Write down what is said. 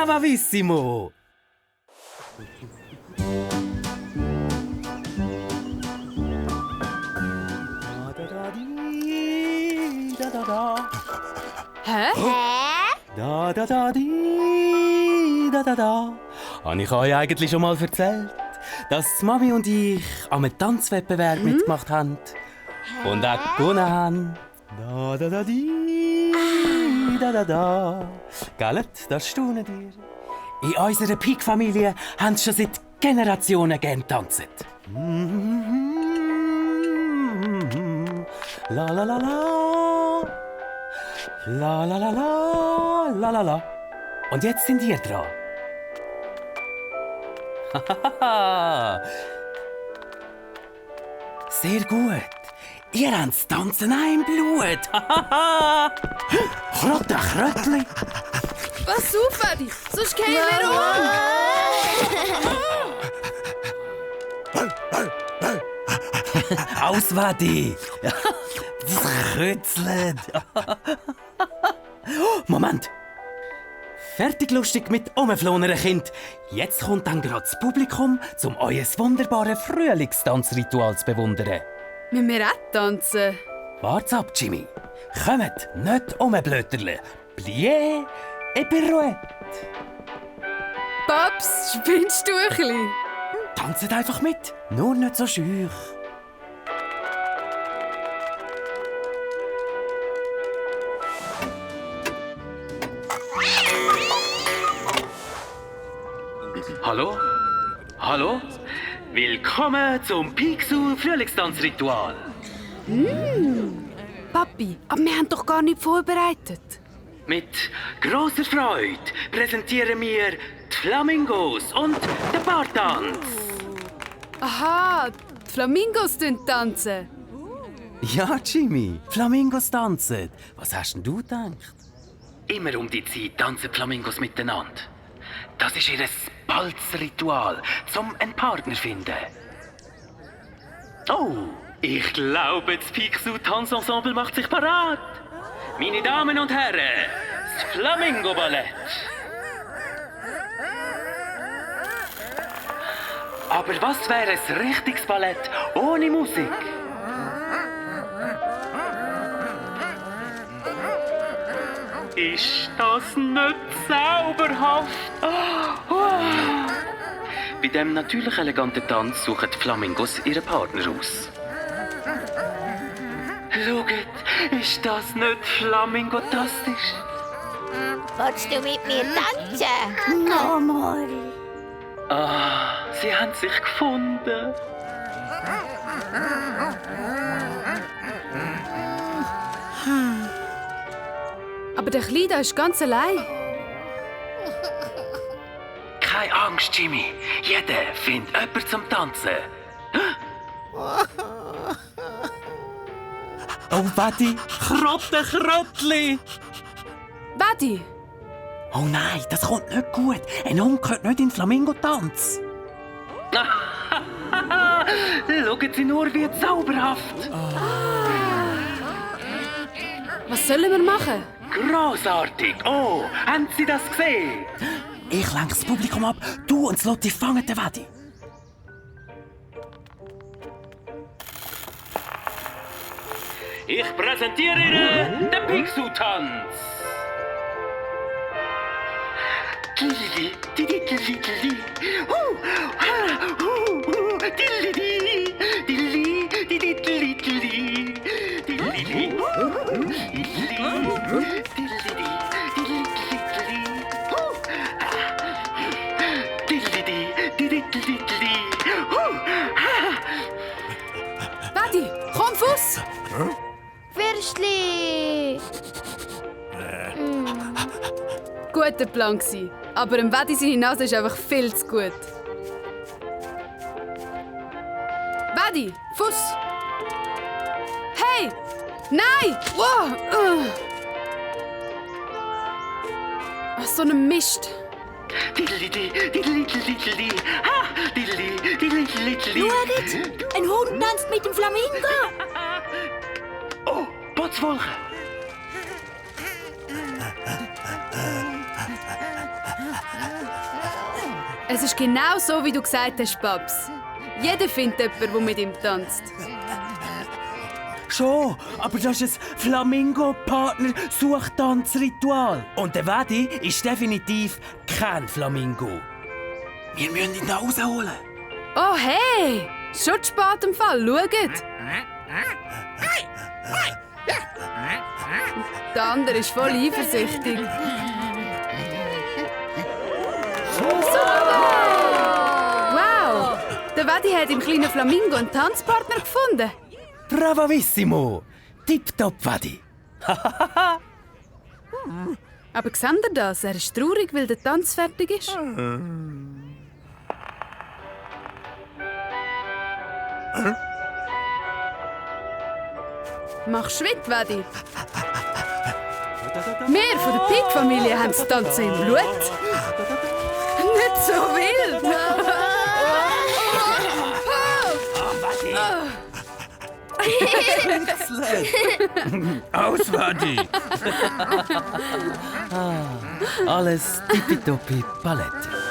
bravissimo! Hä? Da da da di da da da. Habe ich euch eigentlich schon mal erzählt, dass Mami und ich am Tanzwettbewerb mitgemacht haben und auch gewonnen haben? Da da da di da da da. Gell, das staunen dir. In unserer Peak-Familie haben sie schon seit Generationen gern getanzt. La la la la. La la la la la la la. Und jetzt sind ihr dran. Sehr gut. Ihr habt das Tanzen auch im Blut. Krotte, Kröttli. Pass auf, Vati, sonst gehen wir um. Aus, Vati. Das Krötzlet. Moment. Fertig lustig mit umfloneren Kind. Jetzt kommt dann gerade das Publikum, um euer wunderbares Frühlingstanzritual zu bewundern. Müssen wir auch tanzen? Wart's ab, Jimmy. Kommt, nicht umblöterle. Plié et pirouette. Paps, spinnst du ein bisschen? Tanzt einfach mit, nur nicht so schüch. Hallo? Hallo? Willkommen zum Picsou Frühlingstanzritual. Papi, aber wir haben doch gar nicht vorbereitet. Mit grosser Freude präsentieren wir die Flamingos und den Bartanz. Aha, die Flamingos tanzen. Ja, Jimmy, Flamingos tanzen. Was hast denn du gedacht? Immer um die Zeit tanzen Flamingos miteinander. Das ist ihr Balzritual, um einen Partner zu finden. Oh, ich glaube, das Picsou-Tanzensemble macht sich parat. Meine Damen und Herren, das Flamingo-Ballett. Aber was wäre ein richtiges Ballett ohne Musik? Ist das nicht zauberhaft? Bei diesem natürlich eleganten Tanz suchen die Flamingos ihren Partner aus. Schaut, ist das nicht flamingotastisch? Willst du mit mir tanzen? Nochmal. Ah, sie haben sich gefunden. Aber der Kleine ist ganz allein. Keine Angst, Jimmy. Jeder findet jemanden zum Tanzen. Oh, Vati, Krottli! Vati, Oh nein, das kommt nicht gut. Ein Hund gehört nicht in den Flamingo-Tanz. Schauen Sie nur, wie zauberhaft. was sollen wir machen? Grossartig! Oh, haben Sie das gesehen? Ich lenke das Publikum ab. Du und Lotti fangen den Vati. Ich präsentiere Ihnen den Picsou-Tanz. Vati, komm, Fuss! Würstli! Guter Plan gsi, aber dem Vati seine Nase ist einfach viel zu gut. Vati, Fuss! Hey! Nein! Wow! Was so ein Mist! Schaut! Ein Hund tanzt mit dem Flamingo! Oh, Putzwolke! Das ist genau so, wie du gesagt hast, Babs. Jeder findet jemanden, der mit ihm tanzt. Schon, aber das ist ein Flamingo-Partner-Suchtanzritual. Und der Wadi ist definitiv kein Flamingo. Wir müssen ihn da rausholen. Oh hey! Schon zu spät im Fall, schaut! Der andere ist voll eifersüchtig. Wow! Der Wadi hat im kleinen Flamingo einen Tanzpartner gefunden. Bravissimo! Tipptopp, Wadi. Aber seht ihr das? Er ist traurig, weil der Tanz fertig ist. Mach Schritt, Wadi. Wir von der Pig-Familie haben das Tanzen im Blut. Nicht so wild! Aus, Wadi! Alles tippitoppi Palette.